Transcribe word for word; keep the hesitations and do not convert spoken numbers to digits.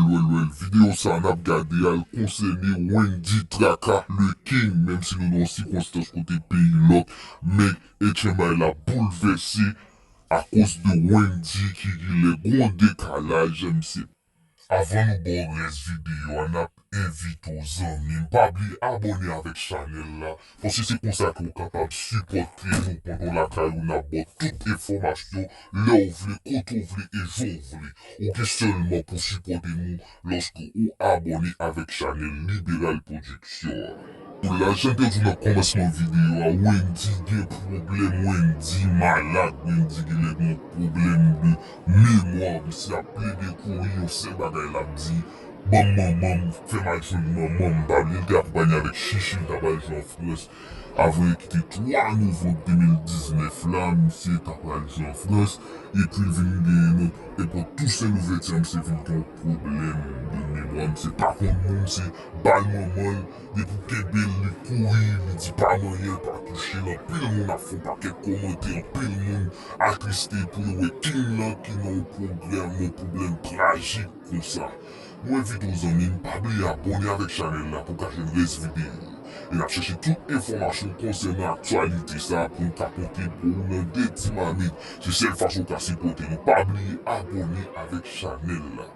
Well, well, videyo sa a n ap gade a l konsène Wendy Traka, le king, menm si nou nan yon sikonstans kote peyi lòk, men H M I la boulvèse akoz de Wendy ki genlè gon dekalaj, mesye. Avan nou ba w rès videyo a, n ap envite w zanmi m, pa bliye abòne avèk chanèl la, paske se konsa ke w kapab sipòte nou pandan w lakay ou, n ap ba w tout enfòmasyon lè w vle, kote w vle e jan w vle. Ou gen sèlman pou sipòte nou lòske ou abòne avèk chanèl Liberal Production an. Pou la, jan m te di w nan kòmansman videyo a, Wendy gen pwoblèm, Wendy malad, Wendy genlè gen yon pwoblèm de memwa, misye ap plede kouri, yon sèl bagay l ap di, ban m manman m, fè m al jwenn manman m, pa bliye l te akonpanye avèk Chichi, l t ap al jwe an Frans. Avan yo kite twa novanm de mil diznèf la, misye t ap al jwe an Frans, epi l vin gen nenpòt Tousen Louvèti a, misye vin gen yon pwoblèm de memwa, misye pa konn moun, se bal manman l, depi w kenbe l, li kouri, li di pa manyen l, pa touche l, anpil moun ap fè yon pakèt kòmantè, anpil moun atriste pou yo wè king nan ki nan yon pwoblèm, yon pwoblèm trajik konsa. Mwen envite w zanmi m, pa bliye abòne avèk chanèl la pou w ka jwenn rès videyo yo. E n ap chèche tout enfòmasyon konsènan aktyalite sa a pou n ka pote pou ou nan de ti mamit. Se sèl fason w ka sipòte nou. Pa bliye abòne avèk chanèl la.